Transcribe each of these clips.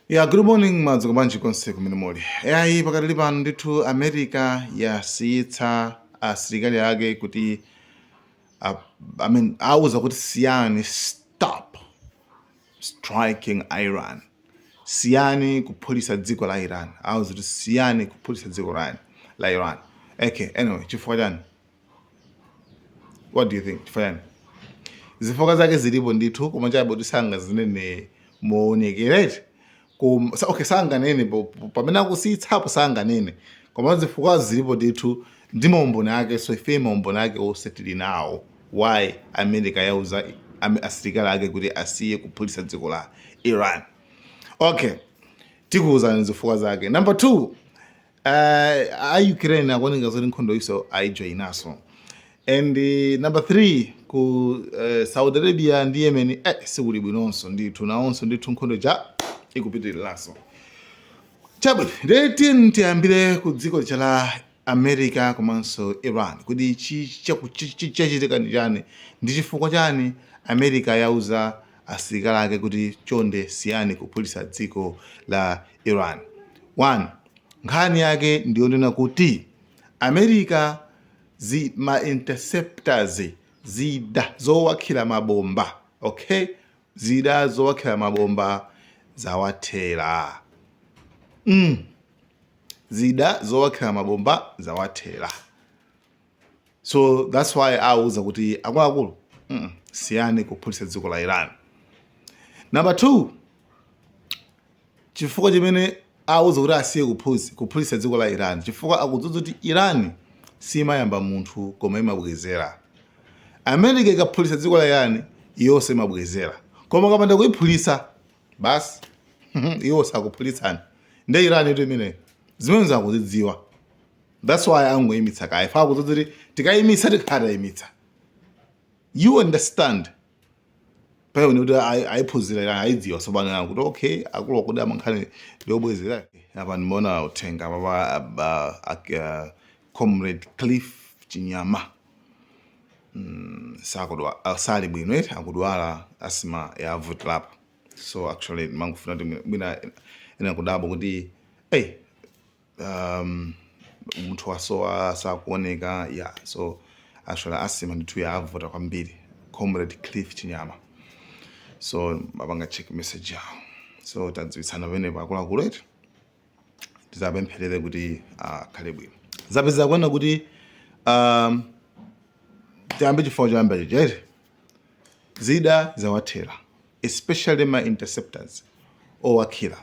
Yeah, good morning, madzuka bwanji konse kumene muli. Yayi, pakatili pano ndithu America yasiyitsa asilikali ake kuti I mean, auza kuti siyani, stop striking Iran, siyani kuphulitsa dziko la Iran. Auza kuti siyani kuphulitsa dziko la Iran. Okay, anyway, chifukwa chani? What do you think? Chifukwa chani? Zifukwa zake zilipo ndithu, koma chabe kuti sangazinene moonekereti. Okay, sanganene pamene akusiyitsapo, sanganene, koma zifukwa zilipo ndithu ndi maumboni ake. So ife maumboni ake onse tili nawo why America yauza asilikali ake kuti asiye kuphulitsa dziko la Iran. Okay, tikuwuzani zifukwa zake. Number two, a Ukraine akuoneka zoti nkhondo iso ayijoyinaso. And number three, ku Saudi Arabia ndi Yemen sikuli bwinonso ndithu, nawonso ndithu nkhondo ja ikupitiriranso. Chabwino, ndiye tiyambire ku dziko lija la America komanso Iran, kuti chachitika ndi chani, ndi chifukwa chani America yauza asilikali ake kuti chonde siyani kuphulitsa dziko la Iran. One, nkhani yake ndiyonena kuti America ma interceptors, zida zowakhira mabomba, okay, zida zowakhira mabomba zawathera. Zida zowakhira mabomba zawathera, so that's why auza kuti akuluakulu, siyani kuphulitsa dziko la Iran. Number two, chifukwa chimene auza kuti asiye kuphulitsa dziko la Iran, chifukwa akudziwa kuti Iran simayamba munthu koma imabwezera. America ikaphulitsa dziko la Iran, iyonso imabwezera, koma kapanda kuyiphulitsa basi, iwo sakuphulitsani. Nde Iran itu imeneyo zimene zakuzidziwa, that's why angoyimitsa kaye, fa akudziwa kuti tikayimitsa tikhala tayimitsa. You understand? Pamene kuti ayiphunzira Iran, ayidziwa tsopano Iran kuti okay, akulu akuti amankhani ndiobwezera. Apa ndimaona uthenga papa, Comrade Cliff Chinyama sakudwa, sali bwino eti, akudwala asthma yavutirapo. So actually mangofuna kuti mwina ina kudabwa kuti hey, munthu wasowa, sakuoneka. Yeah, so actually asthma ndithu yavuta kwambiri Comrade Cliff Chinyama. So mapanga check message yawo, so tadziwitsana pamenepo akuluakulu eti, tizapempherere kuti akhale bwino. Zapeza kuona kuti tiyambe chifukwa choyamba chichere, zida zawathera, especially ma interceptors owakhira.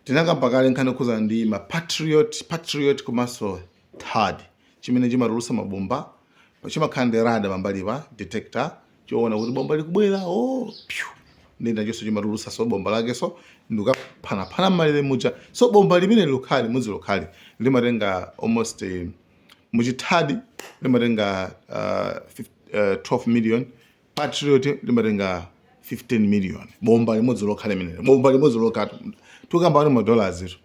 Tinakamba kale nkhani yokhuzana ndi ma Patriot komanso THAAD, chimene chimatulutsa mabomba, chimakhala ndi radar pambalipa, detector choona kuti bomba likubwera, oh, pyu, ndi nachonso chimatulutsa so bomba lakenso ndikaphanapana mmalire muja. So bomba limene lokhali limodzi lokhali limatenga almost muchi THAAD limatenga 12 million, Patriot limatenga 15 million, bomba limodzi lokha limenelo, bomba limodzi lokha. Tukamba ni madollars itu,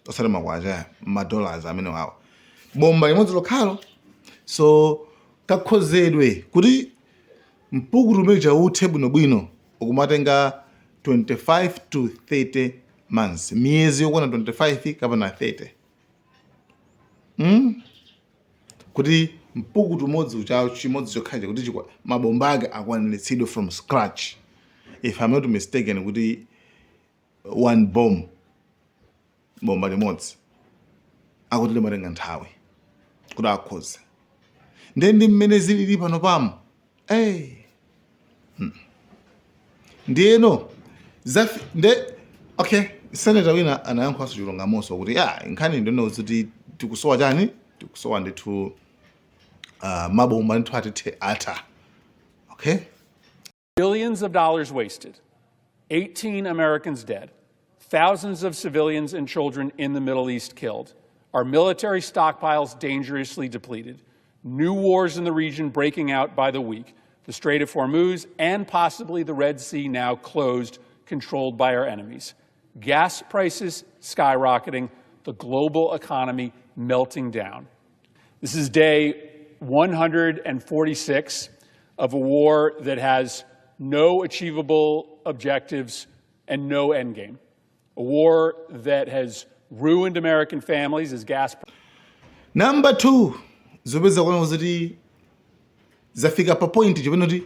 osati makwacha, madollars amene wawa, bomba limodzi lokhalo. So kakhozedwe kuti mpukutu umene uthe bwinobwino ukumatenga 25 to 30 months, miyezi yokwana 25 kapena 30, Kuti mpukutu umodzi uchawo, chimodzi chokhacho, kuti mabomba ake akwaniritsidwe from scratch. If I'm not mistaken, kuti one bomb, bomba limodzi akuti limatenga nthawi kuti akhoze. Ndiye ndi mmene zilili pano pamo, hey. Ndiyeno nde okay, senator wina anayankhulanso chilungamonso kuti ya nkhani ndino kuti tikusowa chani, tikusowa ndithu mabomba ndithu atithe atha, okay. Billions of dollars wasted, 18 Americans dead, thousands of civilians and children in the Middle East killed, our military stockpiles dangerously depleted, new wars in the region breaking out by the week, the Strait of Hormuz and possibly the Red Sea now closed, controlled by our enemies, gas prices skyrocketing, the global economy melting down. This is day 146 of a war that has no achievable objectives and no endgame. A war that has ruined American families as gas Number two, zopeza kuona kuti zafika pa point chimene kuti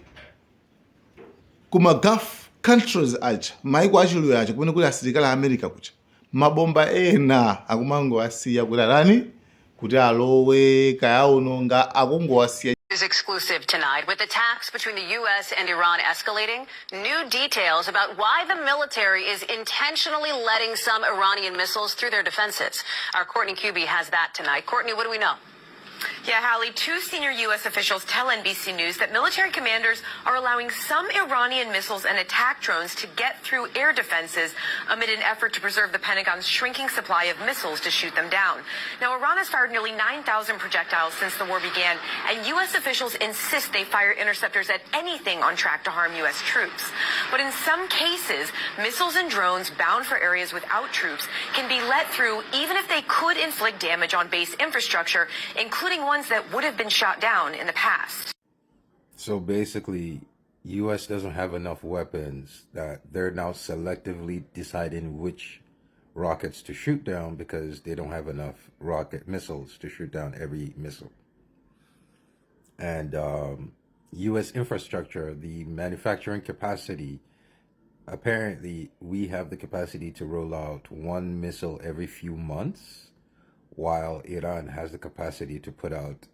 kuma Gulf countries aja, maiko achiluya aja, kumene kuli asilikali a America kuja, mabomba ena akumangowasiya kuti atani, kuti alowe kayaononga, akungowasiya. News exclusive tonight. With attacks between the U.S. and Iran escalating, new details about why the military is intentionally letting some Iranian missiles through their defenses. Our Courtney Kube has that tonight. Courtney, what do we know? Yeah, Hallie, two senior U.S. officials tell NBC News that military commanders are allowing some Iranian missiles and attack drones to get through air defenses amid an effort to preserve the Pentagon's shrinking supply of missiles to shoot them down. Now, Iran has fired nearly 9,000 projectiles since the war began, and U.S. officials insist they fire interceptors at anything on track to harm U.S. troops. But in some cases, missiles and drones bound for areas without troops can be let through even if they could inflict damage on base infrastructure, including ones that would have been shot down in the past. So basically, U.S. doesn't have enough weapons that they're now selectively deciding which rockets to shoot down because they don't have enough rocket missiles to shoot down every missile. And U.S. infrastructure, the manufacturing capacity, apparently we have the capacity to roll out one missile every few months, while Iran has the capacity to put out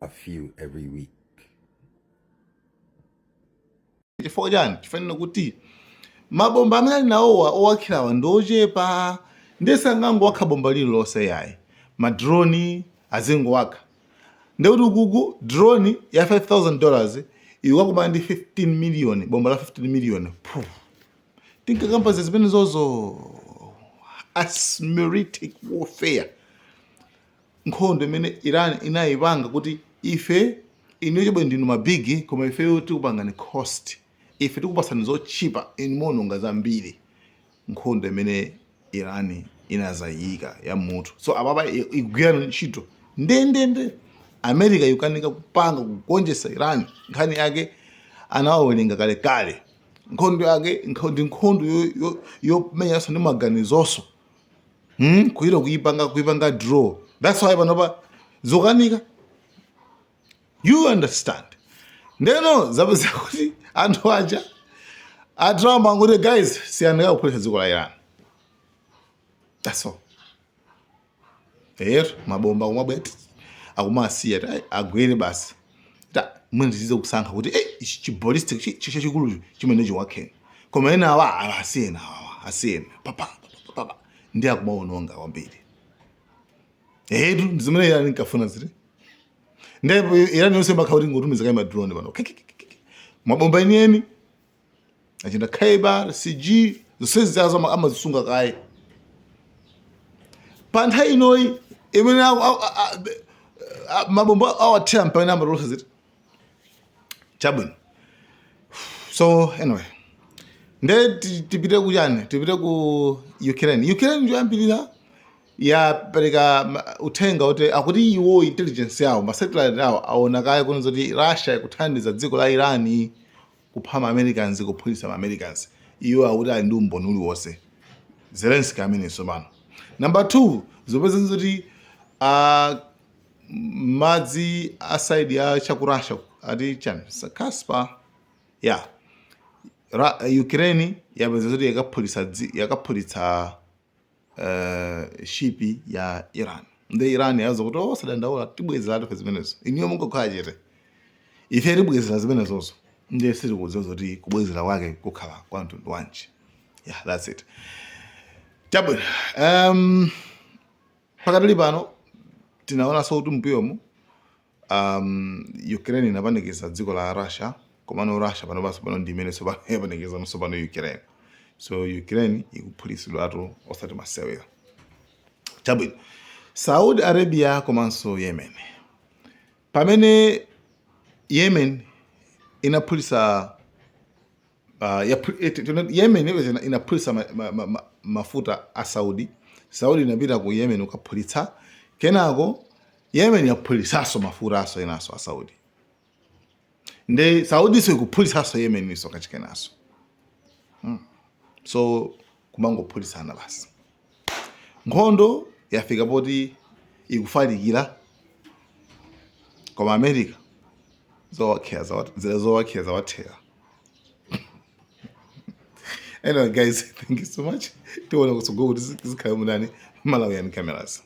a few every week. Chifukwa chani? Chifanira kuti mabomba amene ali nawowa owakhirawa ndi ochepa, ndiye sangangowakha bomba lililonse yayi. Ma drone azingowakha, ndekuti ukuku drone ya $5000 ikukakumana ndi 15 million, bomba la 15 million. Puh. Tinkakamba zimene zozo, asymmetric warfare, nkhondo imene Iran inayipanga kuti ife inu chobwe ndinu ma big, koma ifeyo tikupangani cost, ife tikupasani zochipa, inu muononga zambiri. Nkhondo imene Iran inazayika ya mutu, so apapa ikugwirana ntchito ndendende. America ikukanika kupanga kugonjetsa Iran. Nkhani yake anawawerenga kalekale. Nkhondo yake ndi nkhondo yomenyanso ndi maganizonso, Kuyira kuipanga draw. That's why panopa zokanika, you understand? Ndeno zapeza kuti anthu aja a Trump anguti, "Guys, siyanika kuphulitsa dziko la Iran." That's all. Ero mabomba akumabwera, akumasiya agwere basi. Ta mwene tizize kusankha kuti ichi chi ballistic chachikulucho chimene chiwakheni, koma ena awa awa asiyena, awa asiyena, papa papa, ndi akumaononga kwambiri. Etu zimene Iran inkafuna ziti. Ndipo Iran yonse imakhala kuti ngotumiza kayi ma drone pano, mabomba enieni achina Khaibar CG zonse zazo amazisunga kaye pa nthawi inoyi imene mabomba awathira mpamene amatulusa ziti. Chabwino. So anyway, nde tipite ku chani? Tipite ku Ukraine. Ukraine ndiyoyambirira yapereka uthenga kuti akuti iwo intelligence yawo, ma satellite yawo aona kale kuona kuti Russia ikuthandiza dziko la Iran kupha ma Americans, kuphulitsa ma Americans. Iwo akuti ali ndi umboni uliwonse. Zelensky amenenso pano. Number two, zopeza kuti madzi a side ya chaku Russia, ati chani, Caspar ya Ukraine yapeza kuti yakaphulitsa ship ya Iran. Nde Iran yaza kuti, "Osadandaula, tibwezera ife zimenezo. Iniyo mungokhala chete, ife tibwezera zimenezozo." Ndiye sitikudziwa zoti kubwezera kwake kukhala kwa mtundu wanji. Yeah, that's it. Chabwino. Pakatali pano tinaonanso kuti mbuyomu Ukraine inapanikiza dziko la Russia, komano Russia pano panso pano ndi imene tsopano yapanikiza pano Ukraine. So Ukraine ikuphulitsidwatu osati masewera. Chabwino. Saudi Arabia komanso Yemen, pamene Yemen inaphulitsa Yemen inaphulitsa mafuta a Saudi, Saudi inapita ku Yemen kukaphulitsa. Kenako Yemen yaphulitsanso mafuta aso enaso a Saudi, nde Saudiso ikuphulitsanso Yemen iso kachikenaso. So Kumangophulisana basi. Nkhondo yafika poti ikufalikira, koma America zowakhera zawathera. Anyway guys, thank you so much. Tiona kutsogolo kuti zikhale mudani. Malawian Cameras.